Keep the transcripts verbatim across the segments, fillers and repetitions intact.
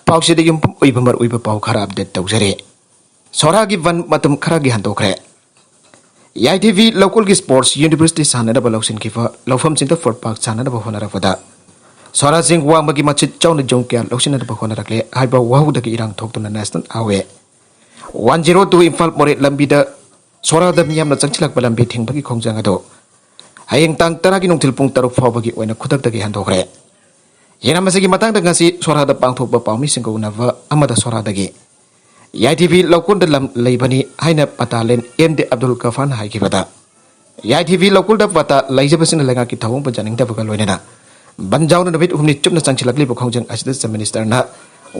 ꯄꯥꯎꯁꯤꯗ ꯌꯨꯝꯐꯝ ꯑꯣꯏꯕ ꯃꯔꯨꯑꯣꯏꯕ ꯄꯥꯎ ꯈꯔ ꯑꯞꯗꯦꯠ ꯇꯧꯖꯔꯤ꯫ ꯁꯣꯔꯥꯒꯤ ꯕꯟ ꯃꯇꯝ ꯈꯔꯒꯤ ꯍꯟꯗꯣꯛꯈ꯭ꯔꯦ꯫ ꯌꯥꯏꯊꯤꯕꯤ ꯂꯧꯀꯣꯜꯒꯤ ꯁ꯭ꯄꯣꯔꯠꯁ ꯌꯨꯅꯤꯚꯔꯁꯤꯇꯤ ꯁꯥꯟꯅꯅꯕ ꯂꯧꯁꯤꯟꯈꯤꯕ ꯂꯧꯐꯝꯁꯤꯡꯗ ꯐꯨꯠ ꯄꯥꯛ ꯁꯥꯟꯅꯅꯕ ꯍꯣꯠꯅꯔꯛꯄꯗ ꯁꯣꯔꯥꯁꯤꯡ ꯋꯥꯡꯃꯒꯤ ꯃꯆꯤꯠ ꯆꯥꯎꯅ ꯖꯣꯡ ꯀꯌꯥ ꯂꯧꯁꯤꯟꯅꯅꯕ ꯍꯣꯠꯅꯔꯛꯂꯦ ꯍꯥꯏꯕ ꯋꯥꯍꯧꯗꯒꯤ ꯏꯔꯥꯡ ꯊꯣꯛꯇꯨꯅ national highway one zero two Imphal ꯃꯣꯔꯦ ꯂꯝꯕꯤꯗ ꯁꯣꯔꯥꯗ ꯃꯤꯌꯥꯝꯅ ꯆꯪꯁꯤꯜꯂꯛꯄ ꯂꯝꯕꯤ ꯊꯤꯡꯕꯒꯤ ꯈꯣꯡꯖꯪ ꯑꯗꯨ ꯍꯌꯦꯡ ꯇꯥꯡ ꯇꯔꯥꯒꯤ ꯅꯨꯡꯊꯤꯜ ꯄꯨꯡ ꯇꯔꯨꯛ ꯐꯥꯎꯕꯒꯤ ꯑꯣꯏꯅ ꯈꯨꯗꯛꯇꯒꯤ ꯍꯟꯗꯣꯛꯈ꯭ꯔꯦ꯫ ꯍꯤꯔꯝ ꯑꯁꯤꯒꯤ ꯃꯇꯥꯡꯗ ꯉꯁꯤ ꯁꯣꯔꯥꯗ ꯄꯥꯡꯊꯣꯛꯄ ꯄꯥꯎꯃꯤꯁꯤꯡꯒ ꯎꯅꯕ ꯑꯃꯗ ꯁꯣꯔꯥꯗꯒꯤ ꯌꯥꯏꯊꯤꯕꯤ ꯂꯧꯀꯣꯟꯗ ꯂꯝ ꯂꯩꯕꯅꯤ ꯍꯥꯏꯅ ꯄꯇꯥꯂꯦꯟ ꯑꯦꯝ ꯗꯦ ꯑꯕꯗꯨꯜ ꯒꯐꯥꯔꯅ ꯍꯥꯏꯈꯤꯕꯗ, ꯌꯥꯏꯊꯤꯕꯤ ꯂꯧꯀꯣꯜꯗ ꯄꯇꯥ ꯂꯩꯖꯕꯁꯤꯅ ꯂꯩꯉꯥꯛꯀꯤ ꯊꯧꯑꯣꯡꯕꯨ ꯌꯥꯅꯤꯡꯗꯕꯒ ꯂꯣꯏꯅꯅ ꯕꯟ ꯌꯥꯎꯅ ꯅꯨꯃꯤꯠ ꯍꯨꯝꯅꯤ ꯆꯨꯞꯅ ꯆꯪꯁꯤꯜꯂꯛꯂꯤꯕ ꯈꯣꯡꯖꯪ ꯑꯁꯤꯗ ꯆꯤꯐ ꯃꯤꯅꯤꯁꯇꯔꯅ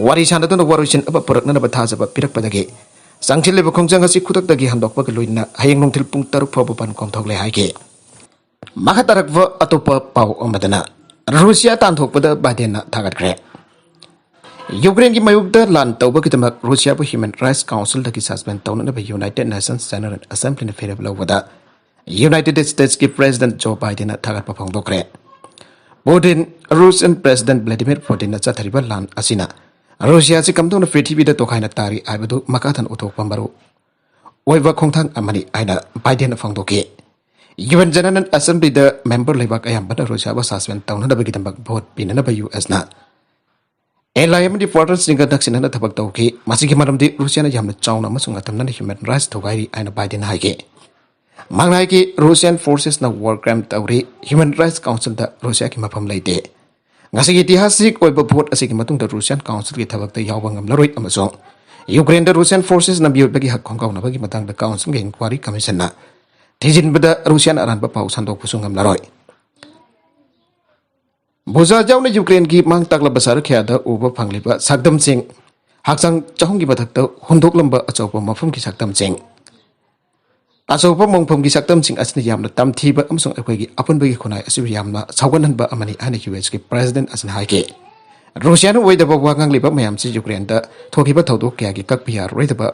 ꯋꯥꯔꯤ ꯁꯥꯟꯅꯗꯨꯅ ꯋꯥꯔꯣꯏꯁꯤꯟ ꯑꯃ ꯄꯨꯔꯛꯅꯅꯕ ꯊꯥꯖꯕ ꯄꯤꯔꯛꯄꯗꯒꯤ ꯆꯪꯁꯤꯜꯂꯤꯕ ꯈꯣꯡꯖꯪ ꯑꯁꯤ ꯈꯨꯗꯛꯇꯒꯤ ꯍꯟꯗꯣꯛꯄꯒ ꯂꯣꯏꯅꯅ ꯍꯌꯦꯡ ꯅꯨꯡꯊꯤꯜ ꯄꯨꯡ ꯇꯔꯨꯛ ꯐꯥꯎꯕ ꯕꯟ ꯀꯣꯝꯊꯣꯛꯂꯦ ꯍꯥꯏꯈꯤ꯫ ꯃꯈꯥ ꯇꯥꯔꯛꯄ ꯑꯇꯣꯞꯄ ꯄꯥꯎ ꯑꯃꯗꯅ ꯔꯨꯁꯤꯌꯥ ꯇꯥꯟꯊꯣꯛꯄꯗ ꯕꯥꯏꯗꯦꯟꯅ ꯊꯥꯒꯠꯈ꯭ꯔꯦ꯫ ꯌꯨꯀ꯭ꯔꯦꯟꯒꯤ ꯃꯥꯌꯣꯛꯇ ꯂꯥꯟ ꯇꯧꯕꯒꯤꯗꯃꯛ ꯔꯨꯁꯤꯌꯥꯕꯨ ꯍ꯭ꯌꯨꯃꯦꯟ ꯔꯥꯏꯠꯁ ꯀꯥꯎꯟꯁꯤꯜꯗꯒꯤ ꯁꯁꯄꯦꯟ ꯇꯧꯅꯅꯕ ꯌꯨꯅꯥꯏꯇꯦꯗ ꯅꯦꯁꯟꯁ ꯖꯦꯅꯔꯦꯜ ꯑꯦꯁꯦꯝꯕ꯭ꯂꯤꯅ ꯐꯤꯔꯦꯞ ꯂꯧꯕꯗ ꯌꯨꯅꯥꯏꯇꯦꯗ ꯁ꯭ꯇꯦꯠꯁꯀꯤ ꯄ꯭ꯔꯦꯁꯤꯗꯦꯟꯠ ꯖꯣ ꯕꯥꯏꯗꯦꯟꯅ ꯊꯥꯒꯠꯄ ꯐꯣꯡꯗꯣꯛꯈ꯭ꯔꯦ꯫ ꯄꯨꯇꯤꯟ, ꯔꯨꯁꯤꯌꯟ ꯄ꯭ꯔꯦꯁꯤꯗꯦꯟꯠ ꯚ꯭ꯂꯥꯗꯤꯃꯤꯔ ꯄꯨꯇꯤꯟꯅ ꯆꯠꯊꯔꯤꯕ ꯂꯥꯟ ꯑꯁꯤꯅ ꯔꯨꯁꯤꯌꯥ ꯑꯁꯤ ꯀꯝꯗꯧꯅ ꯄ꯭ꯔꯤꯊꯤꯕꯤꯗ ꯇꯣꯈꯥꯏꯅ ꯇꯥꯔꯤ ꯍꯥꯏꯕꯗꯨ ꯃꯈꯥ ꯊꯟꯅ ꯎꯠꯊꯣꯛꯄ ꯃꯔꯨ ꯑꯣꯏꯕ ꯈꯣꯡꯊꯥꯡ ꯑꯃꯅꯤ ꯍꯥꯏꯅ ꯕꯥꯏꯗꯦꯟꯅ ꯐꯣꯡꯗꯣꯛꯈꯤ꯫ ꯌꯨ ꯑꯦꯟ ꯖꯦꯅꯔꯦꯜ ꯑꯦꯁꯦꯝꯕ꯭ꯂꯤꯗ ꯃꯦꯝꯕꯔ ꯂꯩꯕꯥꯛ ꯑꯌꯥꯝꯕꯅ ꯔꯨꯁꯤꯌꯥꯕꯨ ꯁꯁꯄꯦꯟ ꯇꯧꯅꯅꯕꯒꯤꯗꯃꯛ ꯚꯣꯠ ꯄꯤꯅꯅꯕ ꯌꯨ ꯑꯦꯁꯅ ꯑꯦꯂꯥꯏ ꯑꯃꯗꯤ ꯄꯥꯔꯇꯅꯔꯁꯤꯡꯒ ꯅꯛꯁꯤꯟꯅꯅ ꯊꯕꯛ ꯇꯧꯈꯤ꯫ ꯃꯁꯤꯒꯤ ꯃꯔꯝꯗꯤ ꯔꯨꯁꯤꯌꯥꯅ ꯌꯥꯝꯅ ꯆꯥꯎꯅ ꯑꯃꯁꯨꯡ ꯑꯇꯝꯅꯅ ꯍ꯭ꯌꯨꯃꯦꯟ ꯔꯥꯏꯠꯁ ꯊꯨꯒꯥꯏꯔꯤ ꯍꯥꯏꯅ ꯕꯥꯏꯗꯦꯟꯅ ꯍꯥꯏꯈꯤ꯫ ꯃꯥꯡꯅꯥꯏꯒꯤ ꯔꯨꯁꯤꯌꯥꯟ ꯐꯣꯔꯁꯦꯁꯅ ꯋꯥꯔ ꯀ꯭ꯔꯥꯏꯝ ꯇꯧꯔꯤ, ꯍ꯭ꯌꯨꯃꯦꯟ ꯔꯥꯏꯠꯁ ꯀꯥꯎꯟꯁꯤꯜꯗ ꯔꯨꯁꯤꯌꯥꯒꯤ ꯃꯐꯝ ꯂꯩꯇꯦ꯫ ꯉꯁꯤꯒꯤ ꯏꯇꯤꯍꯥꯁꯤꯛ ꯑꯣꯏꯕ ꯚꯣꯠ ꯑꯁꯤꯒꯤ ꯃꯇꯨꯡꯗ ꯔꯨꯁꯤꯌꯥꯟ ꯀꯥꯎꯟꯁꯤꯜꯒꯤ ꯊꯕꯛꯇ ꯌꯥꯎꯕ ꯉꯝꯂꯔꯣꯏ ꯑꯃꯁꯨꯡ ꯌꯨꯀ꯭ꯔꯦꯟꯗ ꯔꯨꯁꯤꯌꯥꯟ ꯐꯣꯔꯁꯦꯁꯅ ꯃꯤꯑꯣꯠꯄꯒꯤ ꯍꯛ ꯈꯣꯡꯒꯥꯎꯅꯕꯒꯤ ꯃꯇꯥꯡꯗ ꯀꯥꯎꯟꯁꯤꯜꯒꯤ ꯏꯟꯀ꯭ꯋꯥꯔꯤ ꯀꯃꯤꯁꯟꯅ ꯊꯤꯖꯤꯟꯕꯗ ꯔꯨꯁꯤꯌꯥꯅ ꯑꯔꯥꯟꯕ ꯄꯥꯎ ꯁꯟꯗꯣꯛꯄꯁꯨ ꯉꯝꯂꯔꯣꯏ꯫ ꯕꯨꯖꯥ ꯌꯥꯎꯅ ꯌꯨꯀ꯭ꯔꯦꯟꯒꯤ ꯃꯥꯡ ꯇꯥꯛꯂꯕ ꯁꯍꯔ ꯀꯌꯥꯗ ꯎꯕ ꯐꯪꯂꯤꯕ ꯁꯛꯇꯝꯁꯤꯡ, ꯍꯛꯆꯥꯡ ꯆꯍꯨꯝꯒꯤ ꯃꯊꯛꯇ ꯍꯨꯟꯗꯣꯛꯂꯝꯕ ꯑꯆꯧꯕ ꯃꯐꯝꯒꯤ ꯁꯛꯇꯝꯁꯤꯡ, ꯑꯆꯧꯕ ꯃꯣꯡꯐꯝꯒꯤ ꯁꯛꯇꯝꯁꯤꯡ ꯑꯁꯤꯅ ꯌꯥꯝꯅ ꯇꯝꯊꯤꯕ ꯑꯃꯁꯨꯡ ꯑꯩꯈꯣꯏꯒꯤ ꯑꯄꯨꯟꯕꯒꯤ ꯈꯨꯟꯅꯥꯏ ꯑꯁꯤꯕꯨ ꯌꯥꯝꯅ ꯁꯥꯎꯒꯠꯍꯟꯕ ꯑꯃꯅꯤ ꯍꯥꯏꯅ ꯌꯨ ꯑꯦꯁꯀꯤ ꯄ꯭ꯔꯦꯁꯤꯗꯦꯟꯠ ꯑꯁꯤꯅ ꯍꯥꯏꯈꯤ꯫ ꯔꯨꯁꯤꯌꯥꯅ ꯑꯣꯏꯗꯕ ꯋꯥ ꯉꯥꯡꯂꯤꯕ ꯃꯌꯥꯝꯁꯤ ꯌꯨꯀ꯭ꯔꯦꯟꯗ ꯊꯣꯛꯈꯤꯕ ꯊꯧꯗꯣꯛ ꯀꯌꯥꯒꯤ ꯀꯛꯄ ꯌꯥꯔꯔꯣꯏꯗꯕ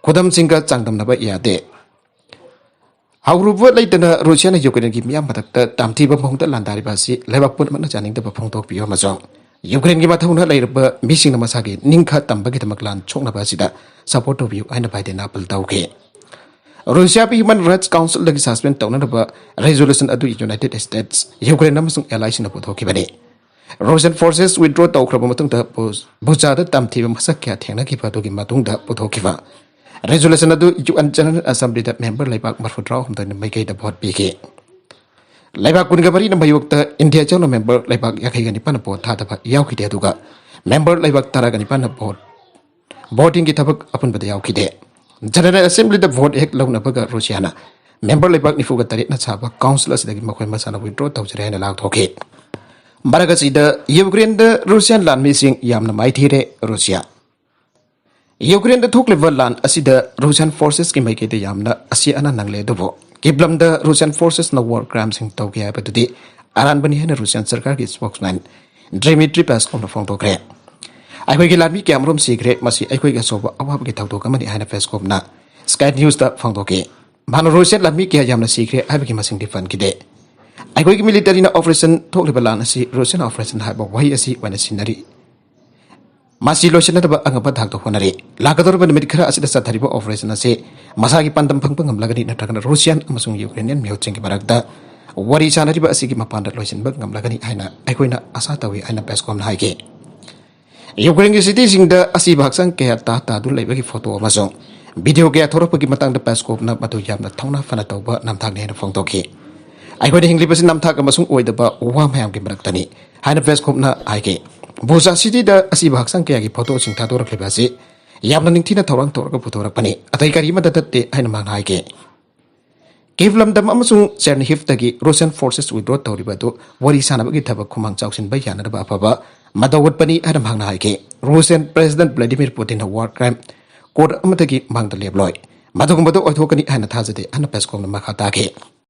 ꯈꯨꯗꯝꯁꯤꯡꯒ ꯆꯥꯡꯗꯝꯅꯕ ꯌꯥꯗꯦ꯫ ꯍꯧꯔꯨꯕ ꯂꯩꯇꯅ ꯔꯨꯁꯤꯌꯥꯅ ꯌꯨꯀ꯭ꯔꯦꯟꯒꯤ ꯃꯤꯌꯥꯝ ꯃꯊꯛꯇ ꯇꯝꯊꯤꯕ ꯃꯑꯣꯡꯗ ꯂꯥꯟꯗꯥꯔꯤꯕ ꯑꯁꯤ ꯂꯩꯕꯥꯛ ꯄꯨꯝꯅꯃꯛꯅ ꯌꯥꯅꯤꯡꯗꯕ ꯐꯣꯡꯗꯣꯛꯄꯤꯌꯨ ꯑꯃꯁꯨꯡ ꯌꯨꯀ꯭ꯔꯦꯟꯒꯤ ꯃꯊꯧꯅ ꯂꯩꯔꯕ ꯃꯤꯁꯤꯡꯅ ꯃꯁꯥꯒꯤ ꯅꯤꯡꯈꯥ ꯇꯝꯕꯒꯤꯗꯃꯛ ꯂꯥꯟ ꯁꯣꯛꯅꯕ ꯑꯁꯤꯗ ꯁꯄꯣꯔꯠ ꯇꯧꯕꯤꯌꯨ ꯍꯥꯏꯅ ꯕꯥꯏꯗꯦꯟꯅ ꯑꯄꯤꯜ ꯇꯧꯈꯤ꯫ ꯔꯨꯁꯤꯌꯥꯕꯨ ꯍ꯭ꯌꯨꯃꯦꯟ ꯔꯥꯏꯠꯁ ꯀꯥꯎꯟꯁꯤꯜꯗꯒꯤ ꯁꯁꯄꯦꯟ ꯇꯧꯅꯅꯕ ꯔꯦꯖꯣꯂꯨꯁꯟ ꯑꯗꯨ ꯌꯨꯅꯥꯏꯇꯦꯗ ꯁ꯭ꯇꯦꯠꯁ, ꯌꯨꯀ꯭ꯔꯦꯟ ꯑꯃꯁꯨꯡ ꯑꯦꯂꯥꯏꯁꯤꯡꯅ ꯄꯨꯊꯣꯛꯈꯤꯕꯅꯤ꯫ ꯔꯨꯁꯤꯌꯥꯟ ꯐꯣꯔꯁꯦꯁ ꯋꯤꯗ꯭ꯔꯣ ꯇꯧꯈ꯭ꯔꯕ ꯃꯇꯨꯡꯗ ꯕꯨ-, ꯕꯨꯆꯥꯗ ꯇꯝꯊꯤꯕ ꯃꯁꯛ ꯀꯌꯥ ꯊꯦꯡꯅꯈꯤꯕ ꯑꯗꯨꯒꯤ ꯃꯇꯨꯡꯗ ꯄꯨꯊꯣꯛꯈꯤꯕ ꯔꯦꯖꯣꯂꯨꯁꯟ ꯑꯗꯨ ꯌꯨ ꯑꯦꯟ ꯖꯦꯅꯔꯦꯜ ꯑꯦꯁꯦꯝꯕ꯭ꯂꯤꯗ ꯃꯦꯝꯕꯔ ꯂꯩꯕꯥꯛ ꯃꯔꯤꯐꯨꯇꯔꯥꯍꯨꯝꯗꯣꯏꯅ ꯃꯥꯏꯀꯩꯗ ꯚꯣꯠ ꯄꯤꯈꯤ꯫ ꯂꯩꯕꯥꯛ ꯀꯨꯟꯒ ꯃꯔꯤꯅ ꯃꯥꯌꯣꯛꯇ ꯏꯟꯗꯤꯌꯥ ꯌꯥꯎꯅ ꯃꯦꯝꯕꯔ ꯂꯩꯕꯥꯛ ꯌꯥꯡꯈꯩꯒ ꯅꯤꯄꯥꯟꯅ ꯚꯣꯠ ꯊꯥꯗꯕ ꯌꯥꯎꯈꯤꯗꯦ, ꯑꯗꯨꯒ ꯃꯦꯝꯕꯔ ꯂꯩꯕꯥꯛ ꯇꯔꯥꯒ ꯅꯤꯄꯥꯟꯅ ꯚꯣꯠ, ꯚꯣꯇꯤꯡꯒꯤ ꯊꯕꯛ ꯑꯄꯨꯟꯕꯗ ꯌꯥꯎꯈꯤꯗꯦ꯫ ꯖꯦꯅꯔꯦꯜ ꯑꯦꯁꯦꯝꯕ꯭ꯂꯤꯗ ꯚꯣꯠ ꯍꯦꯛ ꯂꯧꯅꯕꯒ ꯔꯨꯁꯤꯌꯥꯅ ꯃꯦꯝꯕꯔ ꯂꯩꯕꯥꯛ ꯅꯤꯐꯨꯒ ꯇꯔꯦꯠꯅ ꯁꯥꯕ ꯀꯥꯎꯟꯁꯤꯜ ꯑꯁꯤꯗꯒꯤ ꯃꯈꯣꯏ ꯃꯁꯥꯅ ꯋꯤꯗ꯭ꯔꯣ ꯇꯧꯖꯔꯦ ꯍꯥꯏꯅ ꯂꯥꯎꯊꯣꯛꯈꯤ꯫ ꯃꯔꯛ ꯑꯁꯤꯗ ꯌꯨꯀ꯭ꯔꯦꯟꯗ ꯔꯨꯁꯤꯌꯥꯟ ꯂꯥꯟꯃꯤꯁꯤꯡ ꯌꯥꯝꯅ ꯃꯥꯏꯊꯤꯔꯦ꯫ ꯔꯨꯁꯤꯌꯥ ꯌꯨꯀ꯭ꯔꯦꯟꯗ ꯊꯣꯛꯂꯤꯕ ꯂꯥꯟ ꯑꯁꯤꯗ ꯔꯨꯁꯤꯌꯥꯟ ꯐꯣꯔꯁꯦꯁꯀꯤ ꯃꯥꯏꯀꯩꯗ ꯌꯥꯝꯅ ꯑꯁꯤ ꯑꯅꯥ ꯅꯪꯂꯦ, ꯑꯗꯨꯕꯨ ꯀꯤꯞ ꯂꯝꯗ ꯔꯨꯁꯤꯌꯥꯟ ꯐꯣꯔꯁꯦꯁꯅ ꯋꯥꯔ ꯀ꯭ꯔꯥꯏꯝꯁꯤꯡ ꯇꯧꯈꯤ ꯍꯥꯏꯕꯗꯨꯗꯤ ꯑꯔꯥꯟꯕꯅꯤ ꯍꯥꯏꯅ ꯔꯨꯁꯤꯌꯥꯟ ꯁꯔꯀꯥꯔꯒꯤ ꯁ꯭ꯄꯣꯛꯁꯃꯦꯟ ꯗ꯭ꯔꯤꯃꯤꯇ꯭ꯔꯤ ꯄꯦꯁꯀꯣꯞꯅ ꯐꯣꯡꯗꯣꯛꯈ꯭ꯔꯦ꯫ "ꯑꯩꯈꯣꯏꯒꯤ ꯂꯥꯟꯃꯤ ꯀꯌꯥꯃꯔꯨꯝ ꯁꯤꯈ꯭ꯔꯦ, ꯃꯁꯤ ꯑꯩꯈꯣꯏꯒꯤ ꯑꯆꯧꯕ ꯑꯋꯥꯕꯒꯤ ꯊꯧꯗꯣꯛ ꯑꯃꯅꯤ" ꯍꯥꯏꯅ ꯄꯦꯁꯀꯣꯞꯅ ꯁ꯭ꯀꯥꯏ ꯅ꯭ꯌꯨꯁꯇ ꯐꯣꯡꯗꯣꯛꯈꯤ꯫ ꯃꯥꯅ ꯔꯨꯁꯤꯌꯥꯟ ꯂꯥꯟꯃꯤ ꯀꯌꯥ ꯌꯥꯝꯅ ꯁꯤꯈ꯭ꯔꯦ ꯍꯥꯏꯕꯒꯤ ꯃꯁꯤꯡꯗꯤ ꯄꯟꯈꯤꯗꯦ꯫ "ꯑꯩꯈꯣꯏꯒꯤ ꯃꯤꯂꯤꯇꯔꯤꯅ ꯑꯣꯄꯔꯦꯁꯟ ꯊꯣꯛꯂꯤꯕ ꯂꯥꯟ ꯑꯁꯤ ꯔꯨꯁꯤꯌꯥꯟ ꯑꯣꯄꯔꯦꯁꯟ ꯍꯥꯏꯕ ꯋꯥꯍꯩ ꯑꯁꯤ ꯑꯣꯏꯅ ꯁꯤꯖꯤꯟꯅꯔꯤ꯫ ꯃꯁꯤ ꯂꯣꯏꯁꯤꯟꯅꯗꯕ ꯑꯉꯝꯕ ꯊꯥꯛꯇ ꯍꯣꯠꯅꯔꯤ꯫ ꯂꯥꯛꯀꯗꯧꯔꯤꯕ ꯅꯨꯃꯤꯠ ꯈꯔ ꯑꯁꯤꯗ ꯆꯠꯊꯔꯤꯕ ꯑꯣꯄꯔꯦꯁꯟ ꯑꯁꯤ ꯃꯁꯥꯒꯤ ꯄꯥꯟꯗꯝ ꯐꯪꯕ ꯉꯝꯂꯒꯅꯤ, ꯅꯠꯇ꯭ꯔꯒꯅ ꯔꯨꯁꯤꯌꯥꯟ ꯑꯃꯁꯨꯡ ꯌꯨꯀ꯭ꯔꯦꯅꯤꯌꯟ ꯃꯤꯍꯨꯠꯁꯤꯡꯒꯤ ꯃꯔꯛꯇ ꯋꯥꯔꯤ ꯁꯥꯅꯔꯤꯕ ꯑꯁꯤꯒꯤ ꯃꯄꯥꯟꯗ ꯂꯣꯏꯁꯤꯟꯕ ꯉꯝꯂꯒꯅꯤ ꯍꯥꯏꯅ ꯑꯩꯈꯣꯏꯅ ꯑꯥꯁꯥ ꯇꯧꯏ" ꯍꯥꯏꯅ ꯄꯦꯁꯀꯣꯞꯅ ꯍꯥꯏꯈꯤ꯫ ꯌꯨꯀ꯭ꯔꯦꯟꯒꯤ ꯁꯤꯇꯤꯁꯤꯡꯗ ꯑꯁꯤꯕ ꯍꯛꯆꯥꯡ ꯀꯌꯥ ꯇꯥ ꯇꯥꯗꯨꯅ ꯂꯩꯕꯒꯤ ꯐꯣꯇꯣ ꯑꯃꯁꯨꯡ ꯚꯤꯗꯤꯑꯣ ꯀꯌꯥ ꯊꯣꯔꯛꯄꯒꯤ ꯃꯇꯥꯡꯗ ꯄꯦꯁꯀꯣꯞꯅ ꯃꯗꯨ ꯌꯥꯝꯅ ꯊꯧꯅꯥ ꯐꯅ ꯇꯧꯕ ꯅꯝꯊꯥꯛꯅꯤ ꯍꯥꯏꯅ ꯐꯣꯡꯗꯣꯛꯈꯤ꯫ "ꯑꯩꯈꯣꯏꯅ ꯍꯤꯡꯂꯤꯕꯁꯤ ꯅꯝꯊꯥꯛ ꯑꯃꯁꯨꯡ ꯑꯣꯏꯗꯕ ꯋꯥ ꯃꯌꯥꯝꯒꯤ ꯃꯔꯛꯇꯅꯤ" ꯍꯥꯏꯅ ꯄꯦꯁꯀꯣꯞꯅ ꯍꯥꯏꯈꯤ꯫ ꯕꯨꯆꯥ ꯁꯤꯇꯤꯗ ꯑꯁꯤꯕ ꯍꯛꯆꯥꯡ ꯀꯌꯥꯒꯤ ꯐꯣꯇꯣꯁꯤꯡ ꯊꯥꯗꯣꯔꯛꯂꯤꯕ ꯑꯁꯤ ꯌꯥꯝꯅ ꯅꯤꯡꯊꯤꯅ ꯊꯧꯔꯥꯡ ꯇꯧꯔꯒ ꯄꯨꯊꯣꯔꯛꯄꯅꯤ, ꯑꯇꯩ ꯀꯔꯤꯃꯠꯇ ꯅꯠꯇꯦ ꯍꯥꯏꯅ ꯃꯍꯥꯛꯅ ꯍꯥꯏꯈꯤ꯫ ꯀꯤꯚ ꯂꯝꯗꯝ ꯑꯃꯁꯨꯡ ꯆꯦꯔꯅꯤꯍꯤꯚꯇꯒꯤ ꯔꯨꯁꯤꯌꯟ ꯐꯣꯔꯁꯦꯁ ꯋꯤꯗ꯭ꯔꯣ ꯇꯧꯔꯤꯕ ꯑꯗꯨ ꯋꯥꯔꯤ ꯁꯥꯅꯕꯒꯤ ꯊꯕꯛ ꯈꯨꯃꯥꯡ ꯆꯥꯎꯁꯤꯟꯕ ꯌꯥꯅꯅꯕ ꯑꯐꯕ ꯃꯇꯧ ꯎꯠꯄꯅꯤ ꯍꯥꯏꯅ ꯃꯍꯥꯛꯅ ꯍꯥꯏꯈꯤ꯫ ꯔꯨꯁꯤꯌꯟ ꯄ꯭ꯔꯦꯁꯤꯗꯦꯟꯠ ꯚ꯭ꯂꯥꯗꯤꯃꯤꯔ ꯄꯨꯇꯤꯟꯅ ꯋꯥꯔ ꯀ꯭ꯔꯥꯏꯝ ꯀꯣꯔꯠ ꯑꯃꯗꯒꯤ ꯃꯥꯡꯗ ꯂꯦꯞꯂꯣꯏ꯫ ꯃꯗꯨꯒꯨꯝꯕꯗꯨ ꯑꯣꯏꯊꯣꯛꯀꯅꯤ ꯍꯥꯏꯅ ꯊꯥꯖꯗꯦ ꯍꯥꯏꯅ ꯄꯦꯁꯀꯣꯞꯅ ꯃꯈꯥ ꯇꯥꯈꯤ꯫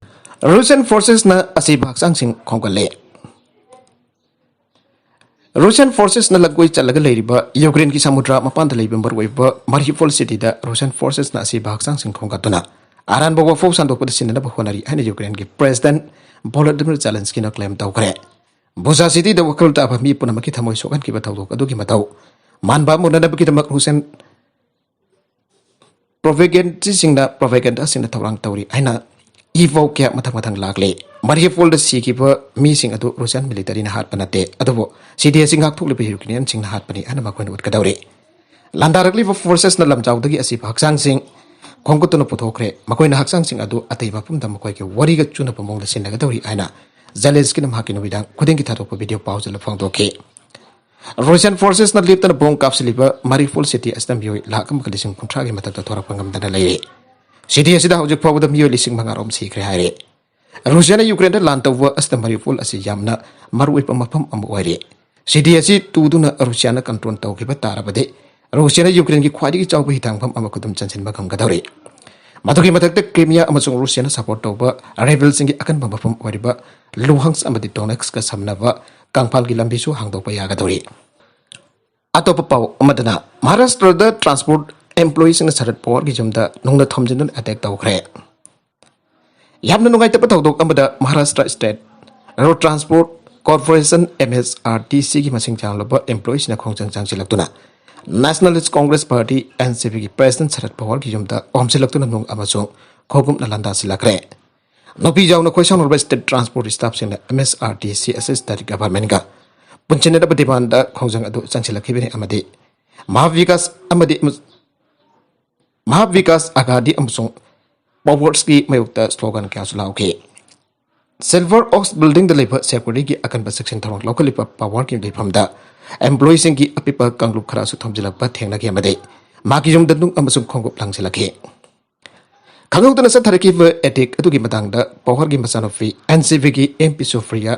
ꯔꯨꯁꯤꯌꯟ ꯐꯣꯔꯁꯦꯁꯅ ꯑꯁꯤꯕ ꯍꯛꯆꯥꯡꯁꯤꯡ ꯈꯣꯝꯒꯠꯂꯦ꯫ ꯔꯨꯁꯤꯌꯟ ꯐꯣꯔꯁꯦꯁꯅ ꯂꯝꯀꯣꯏ ꯆꯠꯂꯒ ꯂꯩꯔꯤꯕ ꯌꯨꯀ꯭ꯔꯦꯟꯒꯤ ꯁꯃꯨꯗ꯭ꯔ ꯃꯄꯥꯟꯗ ꯂꯩꯕ ꯃꯔꯨꯑꯣꯏꯕ ꯃꯥꯔꯤꯎꯄꯣꯜ ꯁꯤꯇꯤꯗ ꯔꯨꯁꯤꯌꯟ ꯐꯣꯔꯁꯦꯁꯅ ꯑꯁꯤꯕ ꯍꯛꯆꯥꯡꯁꯤꯡ ꯈꯣꯝꯒꯠꯇꯨꯅ ꯑꯔꯥꯟꯕ ꯋꯥꯐꯧ ꯁꯟꯗꯣꯛꯄꯗ ꯁꯤꯖꯤꯟꯅꯅꯕ ꯍꯣꯠꯅꯔꯤ ꯍꯥꯏꯅ ꯌꯨꯀ꯭ꯔꯦꯟꯒꯤ ꯄ꯭ꯔꯦꯁꯤꯗꯦꯟꯠ ꯚꯣꯂꯣꯗꯤꯃꯤꯔ ꯖꯦꯂꯦꯟꯁꯀꯤꯅ ꯀ꯭ꯂꯦꯝ ꯇꯧꯈ꯭ꯔꯦ꯫ ꯕꯨꯖꯥ ꯁꯤꯇꯤꯗ ꯋꯥꯈꯜ ꯇꯥꯕ ꯃꯤ ꯄꯨꯝꯅꯃꯛꯀꯤ ꯊꯃꯣꯏ ꯁꯣꯛꯍꯟꯈꯤꯕ ꯊꯧꯗꯣꯛ ꯑꯗꯨꯒꯤ ꯃꯇꯧ ꯃꯥꯟꯕ ꯑꯃ ꯎꯅꯅꯕꯒꯤꯗꯃꯛ ꯔꯨꯁꯤꯌꯥꯟ ꯄ꯭ꯔꯣꯄꯦꯒꯦꯟꯗꯤꯁꯁꯤꯡꯅ, ꯄ꯭ꯔꯣꯄꯦꯒꯦꯟꯗꯥꯁꯤꯡꯅ ꯊꯧꯔꯥꯡ ꯇꯧꯔꯤ ꯍꯥꯏꯅ ꯏ ꯄꯥꯎ ꯀꯌꯥ ꯃꯊꯪ ꯃꯊꯪ ꯂꯥꯛꯂꯤ꯫ ꯃꯔꯤꯌꯨꯄꯣꯜꯗ ꯁꯤꯈꯤꯕ ꯃꯤꯁꯤꯡ ꯑꯗꯨ ꯔꯨꯁꯤꯌꯥꯟ ꯃꯤꯂꯤꯇꯔꯤꯅ ꯍꯥꯠꯄ ꯅꯠꯇꯦ, ꯑꯗꯨꯕꯨ ꯁꯤꯇꯤ ꯑꯁꯤ ꯉꯥꯛꯊꯣꯛꯂꯤꯕ ꯌꯨꯀ꯭ꯔꯦꯅꯤꯌꯟꯁꯤꯡꯅ ꯍꯥꯠꯄꯅꯤ ꯍꯥꯏꯅ ꯃꯈꯣꯏꯅ ꯎꯠꯀꯗꯧꯔꯤ꯫ ꯂꯥꯟꯗꯥꯔꯛꯂꯤꯕ ꯐꯣꯔꯁꯦꯁꯅ ꯂꯝꯖꯥꯎꯗꯒꯤ ꯑꯁꯤꯕ ꯍꯛꯆꯥꯡꯁꯤꯡ ꯈꯣꯝꯒꯠꯇꯨꯅ ꯄꯨꯊꯣꯛꯈ꯭ꯔꯦ꯫ ꯃꯈꯣꯏꯅ ꯍꯛꯆꯥꯡꯁꯤꯡ ꯑꯗꯨ ꯑꯇꯩ ꯃꯐꯝꯗ ꯃꯈꯣꯏꯒꯤ ꯋꯥꯔꯤꯒ ꯆꯨꯅꯕ ꯃꯑꯣꯡꯗ ꯁꯤꯟꯅꯒꯗꯧꯔꯤ ꯍꯥꯏꯅ ꯖꯦꯂꯦꯟꯁꯀꯤꯅ ꯃꯍꯥꯛꯀꯤ ꯅꯨꯃꯤꯗꯥꯡ ꯈꯨꯗꯤꯡꯒꯤ ꯊꯥꯗꯣꯛꯄ ꯚꯤꯗꯤꯑꯣ ꯄꯥꯎꯁꯤꯗ ꯐꯣꯡꯗꯣꯛꯈꯤ꯫ ꯔꯨꯁꯤꯌꯥꯟ ꯐꯣꯔꯁꯦꯁꯅ ꯂꯦꯞꯇꯅ ꯕꯣꯝ ꯀꯥꯞꯁꯤꯜꯂꯤꯕ ꯃꯔꯤꯌꯨꯄꯣꯜ ꯁꯤꯇꯤ ꯑꯁꯤꯗ ꯃꯤꯑꯣꯏ ꯂꯥꯈ ꯑꯃꯒ ꯂꯤꯁꯤꯡ ꯀꯨꯟꯊ꯭ꯔꯥꯒꯤ ꯃꯊꯛꯇ ꯊꯣꯔꯛꯄ ꯉꯝꯗꯅ ꯂꯩꯔꯤ꯫ ꯁꯤꯇꯤ ꯑꯁꯤꯗ ꯍꯧꯖꯤꯛ ꯐꯥꯎꯕꯗ ꯃꯤꯑꯣꯏ ꯂꯤꯁꯤꯡ ꯃꯉꯥ ꯔꯣꯝ ꯁꯤꯈ꯭ꯔꯦ ꯍꯥꯏꯔꯦ꯫ ꯔꯨꯁꯤꯌꯥꯅ ꯌꯨꯀ꯭ꯔꯦꯟꯗ ꯂꯥꯟ ꯇꯧꯕ ꯑꯁꯤꯗ ꯃꯔꯤꯌꯨꯄꯣꯜ ꯑꯁꯤ ꯌꯥꯝꯅ ꯃꯔꯨꯑꯣꯏꯕ ꯃꯐꯝ ꯑꯃ ꯑꯣꯏꯔꯤ꯫ ꯁꯤꯇꯤ ꯑꯁꯤ ꯇꯨꯗꯨꯅ ꯔꯨꯁꯤꯌꯥꯅ ꯀꯟꯇ꯭ꯔꯣꯜ ꯇꯧꯈꯤꯕ ꯇꯥꯔꯕꯗꯤ, ꯔꯨꯁꯤꯌꯥꯅ ꯌꯨꯀ꯭ꯔꯦꯟꯒꯤ ꯈ꯭ꯋꯥꯏꯗꯒꯤ ꯆꯥꯎꯕ ꯍꯤꯊꯥꯡꯐꯝ ꯑꯃ ꯈꯨꯗꯨꯝ ꯆꯟꯁꯤꯟꯕ ꯉꯝꯒꯗꯧꯔꯤ꯫ ꯃꯗꯨꯒꯤ ꯃꯊꯛꯇ ꯀ꯭ꯔꯤꯃꯤꯌꯥ ꯑꯃꯁꯨꯡ ꯔꯨꯁꯤꯌꯥꯅ ꯁꯄꯣꯔꯠ ꯇꯧꯕ ꯔꯦꯕꯦꯜꯁꯤꯡꯒꯤ ꯑꯀꯟꯕ ꯃꯐꯝ ꯑꯣꯏꯔꯤꯕ ꯂꯨꯍꯥꯟꯁ ꯑꯃꯗꯤ ꯗꯣꯅꯦꯠꯁꯀ ꯁꯝꯅꯕ ꯀꯪꯐꯥꯜꯒꯤ ꯂꯝꯕꯤꯁꯨ ꯍꯥꯡꯗꯣꯛꯄ ꯌꯥꯒꯗꯧꯔꯤ꯫ ꯑꯇꯣꯞꯄ ꯄꯥꯎ ꯑꯃꯗꯅ, ꯃꯍꯥꯔꯥꯁꯇ꯭ꯔꯗ ꯇ꯭ꯔꯥꯟꯁꯄꯣꯔꯠ ꯑꯦꯝꯄ꯭ꯂꯣꯌꯤꯁꯤꯡꯅ ꯁꯔꯠ ꯄꯋꯥꯔꯒꯤ ꯌꯨꯝꯗ ꯅꯨꯡꯅ ꯊꯣꯝꯖꯤꯟꯗꯨꯅ ꯑꯦꯇꯦꯛ ꯇꯧꯈ꯭ꯔꯦ꯫ ꯌꯥꯝꯅ ꯅꯨꯡꯉꯥꯏꯇꯕ ꯊꯧꯗꯣꯛ ꯑꯃꯗ Maharashtra state road transport corporation, M S R T ꯁꯤꯒꯤ ꯃꯁꯤꯡ ꯌꯥꯝꯂꯕ ꯑꯦꯝꯄ꯭ꯂꯣꯌꯤꯁꯤꯡꯅ ꯈꯣꯡꯖꯪ ꯆꯪꯁꯤꯜꯂꯛꯇꯨꯅ nationalist congress party, N C ꯄꯤꯒꯤ ꯄ꯭ꯔꯦꯁꯤꯗꯦꯟꯠ ꯁꯔꯠ ꯄꯋꯥꯔꯒꯤ ꯌꯨꯝꯗ ꯑꯣꯝꯁꯤꯜꯂꯛꯇꯨꯅ ꯅꯨꯡ ꯑꯃꯁꯨꯡ ꯈꯣꯡꯎꯞꯅ ꯂꯥꯟꯗꯥꯁꯤꯜꯂꯛꯈ꯭ꯔꯦ꯫ ꯅꯨꯄꯤ ꯌꯥꯎꯅ ꯈꯣꯏꯁꯥꯎꯅꯔꯕ state transport ꯁ꯭ꯇꯥꯐꯁꯤꯡꯅ M S R T C ꯑꯁꯤꯁ ꯗꯥꯏꯔꯦꯛ ꯒꯚꯔꯟꯃꯦꯟꯠꯒ ꯄꯨꯟꯁꯤꯟꯅꯗꯕ ꯗꯤꯃꯥꯟꯗ ꯈꯣꯡꯖꯪ ꯑꯗꯨ ꯆꯪꯁꯤꯜꯂꯛꯈꯤꯕꯅꯤ ꯑꯃꯗꯤ ꯃꯍꯥꯕꯤꯀꯥꯁ ꯑꯃꯗꯤ ꯑꯃ-, ꯃꯍꯥꯕꯤꯀꯥꯁ ꯑꯒꯥꯗꯤ ꯑꯃꯁꯨꯡ ꯄꯥꯋꯔꯁꯀꯤ ꯃꯥꯌꯣꯛꯇ ꯁ꯭ꯂꯣꯒꯥꯟ ꯀꯌꯥꯁꯨ ꯂꯥꯎꯈꯤ꯫ ꯁꯤꯜꯚꯔ ꯑꯣꯛꯁ ꯕꯤꯜꯗꯤꯡꯗ ꯂꯩꯕ ꯁꯦꯀ꯭ꯌꯨꯔꯤꯇꯤꯒꯤ ꯑꯀꯟꯕ ꯁꯦꯛꯁꯟ ꯊꯧꯔꯥꯡ ꯂꯧꯈꯠꯂꯤꯕ ꯄꯥꯋꯔꯒꯤ ꯂꯩꯐꯝꯗ ꯑꯦꯝꯄ꯭ꯂꯣꯌꯤꯁꯤꯡꯒꯤ ꯑꯄꯤꯛꯄ ꯀꯥꯡꯂꯨꯞ ꯈꯔꯁꯨ ꯊꯣꯝꯖꯤꯜꯂꯛꯄ ꯊꯦꯡꯅꯈꯤ ꯑꯃꯗꯤ ꯃꯍꯥꯛꯀꯤ ꯌꯨꯝꯗ ꯅꯨꯡ ꯑꯃꯁꯨꯡ ꯈꯣꯡꯎꯞ ꯂꯪꯁꯤꯜꯂꯛꯈꯤ꯫ ꯈꯪꯍꯧꯗꯅ ꯆꯠꯊꯔꯛꯈꯤꯕ ꯑꯦꯇꯦꯛ ꯑꯗꯨꯒꯤ ꯃꯇꯥꯡꯗ ꯄꯥꯋꯔꯒꯤ ꯃꯆꯥꯅꯨꯄꯤ, ꯑꯦꯟ ꯁꯤ ꯄꯤꯒꯤ ꯑꯦꯝ ꯄꯤ ꯁꯣꯐ꯭ꯔꯤꯌꯥ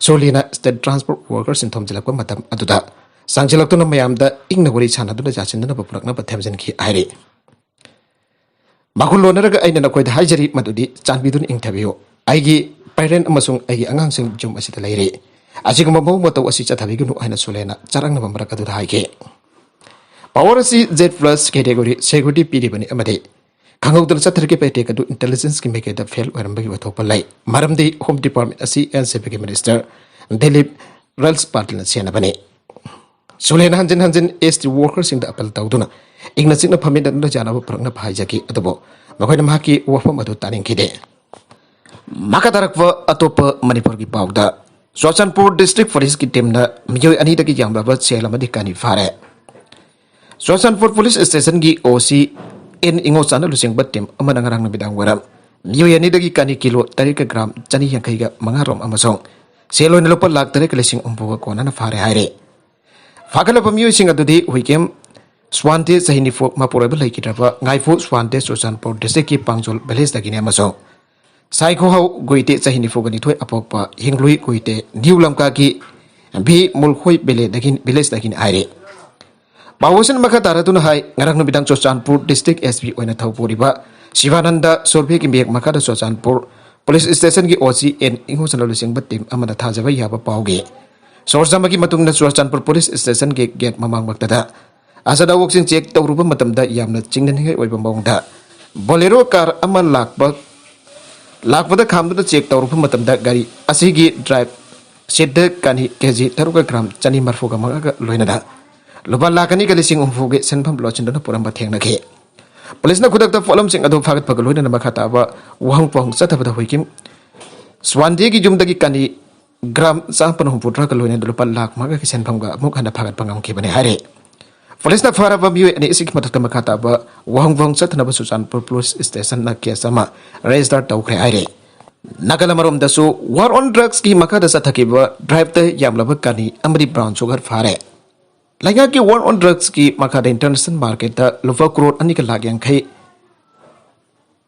ꯁꯣꯂꯤꯅ ꯁ꯭ꯇꯦꯠ ꯇ꯭ꯔꯥꯟꯁꯄꯣꯔꯠ ꯋꯥꯔꯀꯔꯁꯤꯡ ꯊꯣꯝꯖꯤꯜꯂꯛꯄ ꯃꯇꯝ ꯑꯗꯨꯗ ꯆꯪꯁꯤꯜꯂꯛꯇꯨꯅ ꯃꯌꯥꯝꯗ ꯏꯪꯅ ꯋꯥꯔꯤ ꯁꯥꯟꯅꯗꯨꯅ ꯌꯥꯁꯤꯟꯅꯅꯕ ꯄꯨꯔꯛꯅꯕ ꯊꯦꯝꯖꯤꯟꯈꯤ ꯍꯥꯏꯔꯤ꯫ ꯃꯈꯨꯜ ꯂꯣꯟꯅꯔꯒ ꯑꯩꯅ ꯅꯈꯣꯏꯗ ꯍꯥꯏꯖꯔꯤ ꯃꯗꯨꯗꯤ ꯆꯥꯟꯕꯤꯗꯨꯅ ꯏꯪꯊꯕꯤꯌꯨ꯫ ꯑꯩꯒꯤ ꯄꯦꯔꯦꯟꯠ ꯑꯃꯁꯨꯡ ꯑꯩꯒꯤ ꯑꯉꯥꯡꯁꯤꯡ ꯌꯨꯝ ꯑꯁꯤꯗ ꯂꯩꯔꯤ꯫ ꯑꯁꯤꯒꯨꯝꯕ ꯃꯑꯣꯡ ꯃꯇꯧ ꯑꯁꯤ ꯆꯠꯊꯕꯤꯒꯅꯨ ꯍꯥꯏꯅ ꯁꯣꯂꯦꯅ ꯆꯔꯥꯡꯅꯕ ꯃꯔꯛ ꯑꯗꯨꯗ ꯍꯥꯏꯈꯤ꯫ ꯄꯥꯋꯔ ꯑꯁꯤ ꯖꯦꯗ ꯄ꯭ꯂꯁ ꯀꯦꯇꯦꯒꯣꯔꯤ ꯁꯦꯀ꯭ꯌꯨꯔꯤꯇꯤ ꯄꯤꯔꯤꯕꯅꯤ ꯑꯃꯗꯤ ꯈꯪꯍꯧꯗꯅ ꯆꯠꯊꯔꯛꯈꯤꯕ ꯑꯦꯇꯦꯛ ꯑꯗꯨ ꯏꯟꯇꯦꯂꯤꯖꯦꯟꯁꯀꯤ ꯃꯥꯏꯀꯩꯗ ꯐꯦꯜ ꯑꯣꯏꯔꯝꯕꯒꯤ ꯋꯥꯊꯣꯛꯄ ꯂꯩ꯫ ꯃꯔꯝꯗꯤ ꯍꯣꯝ ꯗꯤꯄꯥꯔꯠꯃꯦꯟꯠ ꯑꯁꯤ ꯑꯦꯟ ꯁꯤ ꯄꯤꯒꯤ ꯃꯤꯅꯤꯁꯇꯔ ꯗꯤꯂꯤꯞ ꯔꯜꯁ ꯄꯥꯇꯤꯜꯅ ꯁꯦꯟꯅꯕꯅꯤ꯫ ꯁꯨꯂꯦꯅ ꯍꯟꯖꯤꯟ ꯍꯟꯖꯤꯟ ꯑꯦꯁ ꯇꯤ ꯋꯥꯔꯀꯔꯁꯤꯡꯗ ꯑꯄꯤꯜ ꯇꯧꯗꯨꯅ ꯏꯪꯅ ꯆꯤꯛꯅ ꯐꯝꯃꯤꯟꯅꯗꯨꯅ ꯌꯥꯅꯕ ꯄꯨꯔꯛꯅꯕ ꯍꯥꯏꯖꯈꯤ, ꯑꯗꯨꯕꯨ ꯃꯈꯣꯏꯅ ꯃꯍꯥꯛꯀꯤ ꯋꯥꯐꯝ ꯑꯗꯨ ꯇꯥꯅꯤꯡꯈꯤꯗꯦ꯫ ꯃꯈꯥ ꯇꯥꯔꯛꯄ ꯑꯇꯣꯞꯄ ꯃꯅꯤꯄꯨꯔꯒꯤ ꯄꯥꯎꯗ, ꯆꯨꯔꯆꯥꯟꯄꯨꯔ ꯗꯤꯁꯇ꯭ꯔꯤꯛ ꯄꯨꯂꯤꯁꯀꯤ ꯇꯤꯝꯅ ꯃꯤꯑꯣꯏ ꯑꯅꯤꯗꯒꯤ ꯌꯥꯝꯂꯕ ꯁꯦꯜ ꯑꯃꯗꯤ ꯀꯥꯅꯤ ꯐꯥꯔꯦ꯫ ꯆꯨꯔꯆꯥꯟꯄꯨꯔ ꯄꯨꯂꯤꯁ ꯁ꯭ꯇꯦꯁꯟꯒꯤ ꯑꯣ ꯁꯤ ꯑꯦꯟ ꯏꯉꯣꯆꯥꯅ ꯂꯨꯆꯤꯡꯕ ꯇꯤꯝ ꯑꯃꯅ ꯉꯔꯥꯡ ꯅꯨꯃꯤꯗꯥꯡ ꯋꯥꯏꯔꯝ ꯃꯤꯑꯣꯏ ꯑꯅꯤꯗꯒꯤ ꯀꯥꯅꯤ ꯀꯤꯂꯣ ꯇꯔꯦꯠꯀ ꯒ꯭ꯔꯥꯝ ꯆꯅꯤ ꯌꯥꯡꯈꯩꯒ ꯃꯉꯥ ꯔꯣꯝ ꯑꯃꯁꯨꯡ ꯁꯦꯜ ꯑꯣꯏꯅ ꯂꯨꯄꯥ ꯂꯥꯈ ꯇꯔꯦꯠꯀ ꯂꯤꯁꯤꯡ ꯍꯨꯝꯐꯨꯒ ꯀꯣꯟꯅꯅ ꯐꯥꯔꯦ ꯍꯥꯏꯔꯦ꯫ ꯐꯥꯒꯠꯂꯕ ꯃꯤꯑꯣꯏꯁꯤꯡ ꯑꯗꯨꯗꯤ ꯍꯨꯏꯀꯦꯝ ꯁ꯭ꯋꯥꯟꯇꯦ, ꯆꯍꯤ ꯅꯤꯐꯨ, ꯃꯄꯨꯔꯣꯏꯕ ꯂꯩꯈꯤꯗ꯭ꯔꯕ ꯉꯥꯏꯐꯨ ꯁ꯭ꯋꯥꯟꯇꯦ, ꯆꯨꯔꯆꯥꯟꯄꯨꯔ ꯗꯤꯁꯇ꯭ꯔꯤꯛꯀꯤ ꯄꯥꯡꯖꯣꯜ ꯚꯤꯂꯦꯖꯇꯒꯤꯅꯤ, ꯑꯃꯁꯨꯡ ꯁꯥꯏꯈꯣꯍꯥꯎ ꯒꯨꯏꯇꯦ, ꯆꯍꯤ ꯅꯤꯐꯨꯒ ꯅꯤꯊꯣꯏ, ꯑꯄꯣꯛꯄ ꯍꯤꯡꯂꯨꯏ ꯒꯨꯏꯇꯦ, ꯅ꯭ꯌꯨ ꯂꯝꯀꯥꯒꯤ ꯚꯤ ꯃꯨꯜꯈꯣꯏ ꯚꯤꯂꯦꯖꯇꯒꯤ, ꯚꯤꯂꯦꯖꯇꯒꯤꯅꯤ ꯍꯥꯏꯔꯤ꯫ ꯄꯥꯎ ꯑꯁꯤꯅ ꯃꯈꯥ ꯇꯥꯔꯗꯨꯅ ꯍꯥꯏ, ꯉꯔꯥꯡ ꯅꯨꯃꯤꯗꯥꯡ ꯆꯨꯔꯆꯥꯟꯄꯨꯔ ꯗꯤꯁꯇ꯭ꯔꯤꯛ ꯑꯦꯁ ꯄꯤ ꯑꯣꯏꯅ ꯊꯧ ꯄꯨꯔꯤꯕ ꯁꯤꯕꯥꯅꯟꯗ ꯁꯣꯔꯚꯦꯒꯤ ꯃꯤꯌꯦꯛ ꯃꯈꯥꯗ ꯆꯨꯔꯆꯥꯟꯄꯨꯔ ꯄꯨꯂꯤꯁ ꯁ꯭ꯇꯦꯁꯟꯒꯤ ꯑꯣ ꯁꯤ ꯑꯦꯟ ꯏꯉꯣꯆꯅ ꯂꯨꯆꯤꯡꯕ ꯇꯤꯝ ꯑꯃꯅ ꯊꯥꯖꯕ ꯌꯥꯕ ꯄꯥꯎꯒꯤ ꯁꯣꯔꯁ ꯑꯃꯒꯤ ꯃꯇꯨꯡ ꯏꯟꯅ ꯆꯨꯔꯆꯥꯟꯄꯨꯔ ꯄꯨꯂꯤꯁ ꯁ꯭ꯇꯦꯁꯟꯒꯤ ꯒꯦꯠ ꯃꯃꯥꯡꯃꯛꯇꯗ ꯑꯆꯠ ꯑꯋꯣꯛꯁꯤꯡ ꯆꯦꯛ ꯇꯧꯔꯨꯕ ꯃꯇꯝꯗ ꯌꯥꯝꯅ ꯆꯤꯡꯅꯅꯤꯡꯉꯥꯏ ꯑꯣꯏꯕ ꯃꯑꯣꯡꯗ ꯕꯣꯂꯦꯔꯣ ꯀꯥꯔ ꯑꯃ ꯂꯥꯛꯄ, ꯂꯥꯛꯄꯗ ꯈꯥꯝꯗꯨꯅ ꯆꯦꯛ ꯇꯧꯔꯨꯕ ꯃꯇꯝꯗ ꯒꯥꯔꯤ ꯑꯁꯤꯒꯤ ꯗ꯭ꯔꯥꯏꯚ ꯁꯤꯠꯇ ꯀꯥꯅꯤ ꯀꯦ ꯖꯤ ꯇꯔꯨꯛꯀ ꯒ꯭ꯔꯥꯝ ꯆꯅꯤ ꯃꯔꯤꯐꯨꯒ ꯃꯉꯥꯒ ꯂꯣꯏꯅꯅ ꯂꯨꯄꯥ ꯂꯥꯈ ꯑꯅꯤꯒ ꯂꯤꯁꯤꯡ ꯍꯨꯝꯐꯨꯒꯤ ꯁꯦꯟꯐꯝ ꯂꯣꯠꯁꯤꯟꯗꯨꯅ ꯄꯨꯔꯝꯕ ꯊꯦꯡꯅꯈꯤ꯫ ꯄꯨꯂꯤꯁꯅ ꯈꯨꯗꯛꯇ ꯄꯣꯠꯂꯝꯁꯤꯡ ꯑꯗꯨ ꯐꯥꯒꯠꯄꯒ ꯂꯣꯏꯅꯅ ꯃꯈꯥ ꯇꯥꯕ ꯋꯥꯍꯪ ꯄꯥꯎꯍꯪ ꯆꯠꯊꯕꯗ ꯍꯨꯏꯀꯤꯝ ꯁ꯭ꯋꯥꯟꯗꯦꯒꯤ ꯌꯨꯝꯗꯒꯤ ꯀꯥꯅꯤ ꯒ꯭ꯔꯥꯝ ꯆꯥꯃꯥꯄꯟ ꯍꯨꯝꯐꯨꯇꯔꯥꯒ ꯂꯣꯏꯅꯅ ꯂꯨꯄꯥ ꯂꯥꯈ ꯃꯉꯥꯒꯤ ꯁꯦꯟꯐꯝꯒ ꯑꯃꯨꯛ ꯍꯟꯅ ꯐꯥꯒꯠꯄ ꯉꯝꯈꯤꯕꯅꯤ ꯍꯥꯏꯔꯤ꯫ ꯄꯨꯂꯤꯁꯅ ꯐꯥꯔꯕ ꯃꯤꯑꯣꯏ ꯑꯅꯤ ꯑꯁꯤꯒꯤ ꯃꯊꯛꯇ ꯃꯈꯥ ꯇꯥꯕ ꯋꯥꯍꯪ ꯄꯥꯎꯍꯪ ꯆꯠꯊꯅꯕ ꯆꯨꯔꯆꯥꯟꯄꯨꯔ ꯄꯨꯂꯤꯁ ꯁ꯭ꯇꯦꯁꯟꯅ ꯀꯦꯁ ꯑꯃ ꯔꯦꯖꯤꯁꯇꯔ ꯇꯧꯈ꯭ꯔꯦ ꯍꯥꯏꯔꯤ꯫ ꯅꯥꯒꯥꯂꯦꯟ ꯑꯃꯔꯣꯝꯗꯁꯨ ꯋꯥꯔ ꯑꯣꯟ ꯗ꯭ꯔꯒꯁꯀꯤ ꯃꯈꯥꯗ ꯆꯠꯊꯈꯤꯕ ꯗ꯭ꯔꯥꯏꯚꯇ ꯌꯥꯝꯂꯕ ꯀꯥꯅꯤ ꯑꯃꯗꯤ ꯕ꯭ꯔꯥꯎꯟ ꯁꯨꯒꯔ ꯐꯥꯔꯦ꯫ ꯂꯩꯉꯥꯛꯀꯤ ꯋꯥꯔ ꯑꯣꯟ ꯗ꯭ꯔꯒꯁꯀꯤ ꯃꯈꯥꯗ ꯏꯟꯇꯔꯅꯦꯁꯅꯦꯜ ꯃꯥꯔꯀꯦꯠꯇ ꯂꯨꯄꯥ ꯀ꯭ꯔꯣꯔ ꯑꯅꯤꯒ ꯂꯥꯈ ꯌꯥꯡꯈꯩ,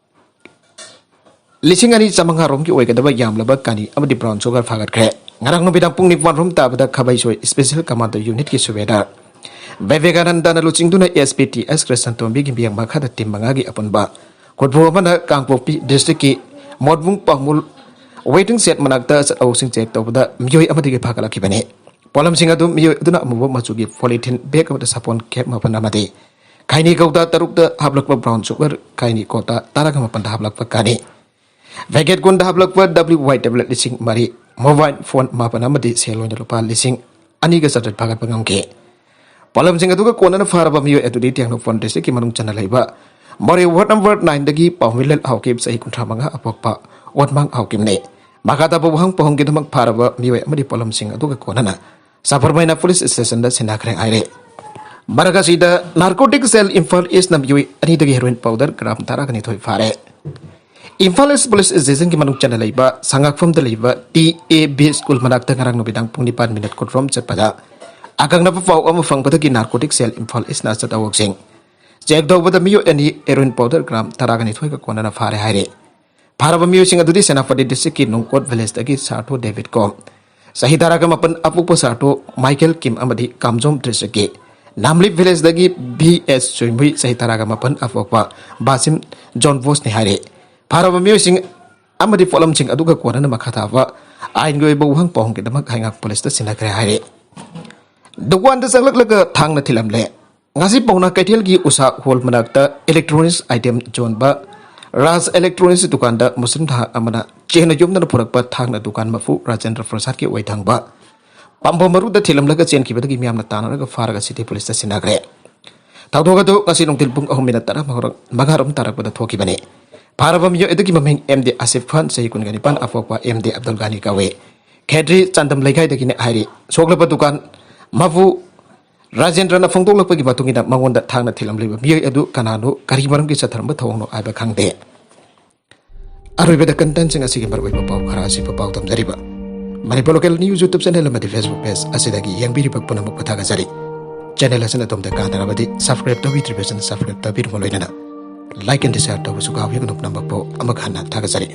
ꯂꯤꯁꯤꯡ ꯑꯅꯤ ꯆꯥꯃꯉꯥ ꯔꯣꯝꯒꯤ ꯑꯣꯏꯒꯗꯕ ꯌꯥꯝꯂꯕ ꯀꯥꯅꯤ ꯑꯃꯗꯤ ꯕ꯭ꯔꯥꯎꯟ ꯁꯨꯒꯔ ꯐꯥꯒꯠꯈ꯭ꯔꯦ꯫ ꯉꯔꯥꯡ ꯅꯨꯃꯤꯗꯥꯡ ꯄꯨꯡ ꯅꯤꯄꯥꯟ ꯔꯣꯝ ꯇꯥꯕꯗ ꯈꯥꯕꯩꯁꯣꯏ ꯁ꯭ꯄꯦꯁꯤꯌꯦꯜ ꯀꯃꯥꯟꯗꯣ ꯌꯨꯅꯤꯠꯀꯤ ꯁꯨꯕꯦꯗꯥꯔ ꯕꯤꯕꯦꯀꯥꯅꯟꯗꯅ ꯂꯨꯆꯤꯡꯗꯨꯅ ꯑꯦꯁ ꯄꯤ ꯇꯤ ꯑꯦꯁ ꯀ꯭ꯔꯤꯁꯅꯇꯣꯝꯕꯤꯒꯤ ꯃꯤꯌꯦꯡ ꯃꯈꯥꯗ ꯇꯤꯝ ꯃꯉꯥꯒꯤ ꯑꯄꯨꯟꯕ ꯈꯨꯠꯄꯨ ꯑꯃꯅ ꯀꯥꯡꯄꯣꯛꯄꯤ ꯗꯤꯁꯇ꯭ꯔꯤꯛꯀꯤ ꯃꯣꯠꯕꯨꯡ ꯄꯥꯃꯨꯜ ꯋꯦꯇꯤꯡ ꯁꯦꯠ ꯃꯅꯥꯛꯇ ꯑꯆꯠ ꯑꯋꯣꯛꯁꯤꯡ ꯆꯦꯛ ꯇꯧꯕꯗ ꯃꯤꯑꯣꯏ ꯑꯃꯗꯒꯤ ꯐꯥꯒꯠꯂꯛꯈꯤꯕꯅꯤ꯫ ꯄꯣꯠꯂꯝꯁꯤꯡ ꯑꯗꯨ ꯃꯤꯑꯣꯏ ꯑꯗꯨꯅ ꯑꯃꯨꯕ ꯃꯆꯨꯒꯤ ꯄꯣꯂꯤꯊꯤꯟ ꯕꯦꯒ ꯑꯃꯗ ꯁꯥꯄꯣꯟ ꯀꯦꯞ ꯃꯥꯄꯟ ꯑꯃꯗꯤ ꯈꯩꯅꯤ ꯀꯧꯇꯥ ꯇꯔꯨꯛꯇ ꯍꯥꯞꯂꯛꯄ ꯕ꯭ꯔꯥꯎꯟ ꯁꯨꯒꯔ ꯈꯩꯅꯤ ꯀꯧꯇꯥ ꯇꯔꯥꯒ ꯃꯥꯄꯟꯗ ꯍꯥꯞꯂꯛꯄ ꯀꯥꯅꯤ꯫ ꯄꯦꯀꯦꯠ ꯀꯨꯟꯗ ꯍꯥꯞꯂꯛꯄ ꯗꯕ꯭ꯂꯤꯎ ꯋꯥꯏ ꯇꯦꯕ꯭ꯂꯦꯠ ꯂꯤꯁꯤꯡ ꯃꯔꯤ, ꯃꯣꯕꯥꯏꯜ ꯐꯣꯟ ꯃꯥꯄꯟ ꯑꯃꯗꯤ ꯁꯦꯜ ꯑꯣꯏꯅ ꯂꯨꯄꯥ ꯂꯤꯁꯤꯡ ꯑꯅꯤꯒ ꯆꯥꯇ꯭ꯔꯦꯠ ꯐꯥꯒꯠꯄ ꯉꯝꯈꯤ꯫ ꯄꯣꯠꯂꯝꯁꯤꯡ ꯑꯗꯨꯒ ꯀꯣꯟꯅꯅ ꯐꯥꯔꯕ ꯃꯤꯑꯣꯏ ꯑꯗꯨꯗꯤ ꯇꯦꯡꯅꯧꯄꯜ ꯗꯤꯁꯇ꯭ꯔꯤꯛꯀꯤ ꯃꯅꯨꯡ ꯆꯟꯅ ꯂꯩꯕ ꯃꯣꯔꯦ ꯋꯥꯔꯗ ꯅꯝꯕꯔ ꯅꯥꯏꯟꯗꯒꯤ ꯄꯥꯎꯃꯤꯂꯦꯜ ꯍꯥꯎꯀꯤꯞ, ꯆꯍꯤ ꯀꯨꯟꯊ꯭ꯔꯥ ꯃꯉꯥ, ꯑꯄꯣꯛꯄ ꯑꯣꯠꯃꯥꯡ ꯍꯥꯎꯀꯤꯞꯅꯤ꯫ ꯃꯈꯥ ꯇꯥꯕ ꯋꯥꯍꯪ ꯄꯥꯎꯍꯪꯒꯤꯗꯃꯛ ꯐꯥꯔꯕ ꯃꯤꯑꯣꯏ ꯑꯃꯗꯤ ꯄꯣꯠꯂꯝꯁꯤꯡ ꯑꯗꯨꯒ ꯀꯣꯟꯅꯅ ꯁꯕꯔꯃꯩꯅ ꯄꯨꯂꯤꯁ ꯁ꯭ꯇꯦꯁꯟꯗ ꯁꯤꯟꯅꯈ꯭ꯔꯦ ꯍꯥꯏꯔꯦ꯫ ꯃꯔꯛ ꯑꯁꯤꯗ ꯅꯥꯔꯀꯣꯇꯤꯛ ꯁꯦꯜ ꯏꯝꯐꯥꯜ ꯏꯁꯅ ꯃꯤꯑꯣꯏ ꯑꯅꯤꯗꯒꯤ ꯍꯦꯔꯣꯏꯟ ꯄꯥꯎꯗꯔ ꯒ꯭ꯔꯥꯝ ꯇꯔꯥꯒ ꯅꯤꯊꯣꯏ ꯐꯥꯔꯦ꯫ ꯏꯝꯐꯥꯜ ꯏꯁ ꯄꯨꯂꯤꯁ ꯁ꯭ꯇꯦꯁꯟꯒꯤ ꯃꯅꯨꯡ ꯆꯟꯅ ꯂꯩꯕ ꯁꯉꯥꯛꯐꯝꯗ ꯂꯩꯕ ꯇꯤ ꯑꯦ ꯕꯤ ꯁ꯭ꯀꯨꯜ ꯃꯅꯥꯛꯇ ꯉꯔꯥꯡ ꯅꯨꯃꯤꯗꯥꯡ ꯄꯨꯡ ꯅꯤꯄꯥꯟ ꯃꯤꯅꯠ ꯀꯨꯟꯔꯣꯝ ꯆꯠꯄꯗ ꯑꯀꯛꯅꯕ ꯄꯥꯎ ꯑꯃ ꯐꯪꯕꯗꯒꯤ ꯅꯥꯔꯀꯣꯇꯤꯛ ꯁꯦꯜ ꯏꯝꯐꯥꯜ ꯏꯁꯅ ꯑꯆꯠ ꯑꯋꯣꯛꯁꯤꯡ ꯆꯦꯛ ꯇꯧꯕꯗ ꯃꯤꯑꯣꯏ ꯑꯅꯤ ꯍꯦꯔꯣꯏꯟ ꯄꯥꯎꯗꯔ ꯒ꯭ꯔꯥꯝ ꯇꯔꯥꯒ ꯅꯤꯊꯣꯏꯒ ꯀꯣꯟꯅꯅ ꯐꯥꯔꯦ ꯍꯥꯏꯔꯦ꯫ ꯐꯥꯔꯕ ꯃꯤꯑꯣꯏꯁꯤꯡ ꯑꯗꯨꯗꯤ ꯁꯦꯅꯥꯄꯇꯤ ꯗꯤꯁꯇ꯭ꯔꯤꯛꯀꯤ ꯅꯨꯡꯀꯣꯠ ꯚꯤꯂꯦꯖꯇꯒꯤ ꯁꯥꯔꯊꯣ ꯗꯦꯕꯤꯠ ꯀꯣꯝ, ꯆꯍꯤ ꯇꯔꯥꯒ ꯃꯥꯄꯟ, ꯑꯄꯣꯛꯄ ꯁꯥꯔꯊꯣ ꯃꯥꯏꯀꯦꯜ ꯀꯤꯝ ꯑꯃꯗꯤ ꯀꯥꯝꯖꯣꯝ ꯗꯤꯁꯇ꯭ꯔꯤꯛꯀꯤ ꯅꯥꯝꯂꯤꯞ ꯚꯤꯂꯦꯖꯇꯒꯤ ꯚꯤ ꯑꯦꯁ ꯆꯨꯏꯃꯨꯏ, ꯆꯍꯤ ꯇꯔꯥꯒ ꯃꯥꯄꯟ, ꯑꯄꯣꯛꯄ ꯕꯥꯁꯤꯝ ꯖꯣꯟ ꯕꯣꯁꯅꯤ ꯍꯥꯏꯔꯦ꯫ ꯐꯥꯔꯕ ꯃꯤꯑꯣꯏꯁꯤꯡ ꯑꯃꯗꯤ ꯄꯣꯠꯂꯝꯁꯤꯡ ꯑꯗꯨꯒ ꯀꯣꯟꯅꯅ ꯃꯈꯥ ꯇꯥꯕ ꯑꯥꯏꯟꯒꯤ ꯑꯣꯏꯕ ꯋꯥꯍꯪ ꯄꯥꯎꯍꯪꯒꯤꯗꯃꯛ ꯍꯩꯉꯥꯡ ꯄꯨꯂꯤꯁꯇ ꯁꯤꯟꯅꯈ꯭ꯔꯦ ꯍꯥꯏꯔꯦ꯫ ꯗꯨꯀꯥꯟꯗ ꯆꯪꯂꯛꯂꯒ ꯊꯥꯡꯅ ꯊꯤꯜꯂꯝꯂꯦ꯫ ꯉꯁꯤ ꯄꯥꯎꯅꯥ ꯀꯩꯊꯦꯜꯒꯤ ꯎꯁꯥ ꯍꯣꯜ ꯃꯅꯥꯛꯇ electronics item ꯌꯣꯟꯕ ꯔꯥꯖ electronics ꯗꯨꯀꯥꯟꯗ ꯃꯨꯁꯂꯤꯝ ꯅꯍꯥ ꯑꯃꯅ ꯆꯦꯟꯅ ꯌꯣꯝꯗꯅ ꯄꯨꯔꯛꯄ ꯊꯥꯡꯅ ꯗꯨꯀꯥꯟ ꯃꯄꯨ ꯔꯥꯖꯦꯟꯗ꯭ꯔ ꯄ꯭ꯔꯁꯥꯗꯀꯤ ꯑꯣꯏꯊꯪꯕ ꯄꯥꯝꯕꯣꯝ ꯃꯔꯨꯗ ꯊꯤꯜꯂꯝꯂꯒ ꯆꯦꯟꯈꯤꯕꯗꯒꯤ ꯃꯤꯌꯥꯝꯅ ꯇꯥꯟꯅꯔꯒ ꯐꯥꯔꯒ ꯁꯤꯇꯤ ꯄꯨꯂꯤꯁꯇ ꯁꯤꯟꯅꯈ꯭ꯔꯦ꯫ ꯊꯧꯗꯣꯛ ꯑꯗꯨ ꯉꯁꯤ ꯅꯨꯡꯊꯤꯜ ꯄꯨꯡ ꯑꯍꯨꯝ ꯃꯤꯅꯠ ꯇꯔꯥ ꯃꯉꯥꯔꯣꯝ ꯇꯥꯔꯛꯄꯗ ꯊꯣꯛꯈꯤꯕꯅꯤ꯫ ꯐꯥꯔꯕ ꯃꯤꯑꯣꯏ ꯑꯗꯨꯒꯤ ꯃꯃꯤꯡ ꯑꯦꯝ ꯗꯤ ꯑꯁꯤꯐ ꯈꯥꯟ, ꯆꯍꯤ ꯀꯨꯟꯒ ꯅꯤꯄꯥꯟ, ꯑꯄꯣꯛꯄ ꯑꯦꯝ ꯗꯤ ꯑꯕꯗꯨꯜ ꯒꯥꯅꯤ ꯀꯧꯏ꯫ ꯈꯦꯗ꯭ꯔꯤ ꯆꯥꯟꯗꯝ ꯂꯩꯀꯥꯏꯗꯒꯤꯅꯤ ꯍꯥꯏꯔꯤ꯫ ꯁꯣꯛꯂꯕ ꯗꯨꯀꯥꯟ ꯃꯄꯨ ꯔꯥꯖꯦꯟꯗ꯭ꯔꯅ ꯐꯣꯡꯗꯣꯛꯂꯛꯄꯒꯤ ꯃꯇꯨꯡ ꯏꯟꯅ ꯃꯉꯣꯟꯗ ꯊꯥꯡꯅ ꯊꯤꯜꯂꯝꯂꯤꯕ ꯃꯤꯑꯣꯏ ꯑꯗꯨ ꯀꯅꯥꯅꯣ, ꯀꯔꯤ ꯃꯔꯝꯒꯤ ꯆꯠꯊꯔꯝꯕ ꯊꯧꯑꯣꯡꯅꯣ ꯍꯥꯏꯕ ꯈꯪꯗꯦ꯫ ꯑꯔꯣꯏꯕꯗ contentꯁꯤꯡ ꯑꯁꯤꯒꯤ ꯃꯔꯨꯑꯣꯏꯕ ꯄꯥꯎ ꯈꯔ ꯑꯁꯤ ꯄꯥꯎ ꯇꯝꯖꯔꯤꯕ Manipur Local News YouTube channel ꯑꯃꯗꯤ Facebook page ꯑꯁꯤꯗꯒꯤ ꯌꯦꯡꯕꯤꯔꯤꯕ ꯄꯨꯝꯅꯃꯛꯄꯨ ꯊꯥꯒꯠꯆꯔꯤ꯫ Channel ꯑꯁꯤꯅ ꯑꯗꯣꯝꯗ ꯀꯥꯟꯅꯔꯕꯗꯤ subscribe ꯇꯧꯕꯤꯗ꯭ꯔꯤꯕꯁꯤꯡ subscribe ꯇꯧꯕꯤꯔꯕ ꯂꯣꯏꯅꯅ like and share ꯇꯧꯕꯁꯨ ꯀꯥꯎꯕꯤꯒꯅꯨ꯫ ꯄꯨꯝꯅꯃꯛꯄꯨ ꯑꯃꯨꯛ ꯍꯟꯅ ꯊꯥꯒꯠꯆꯔꯤ꯫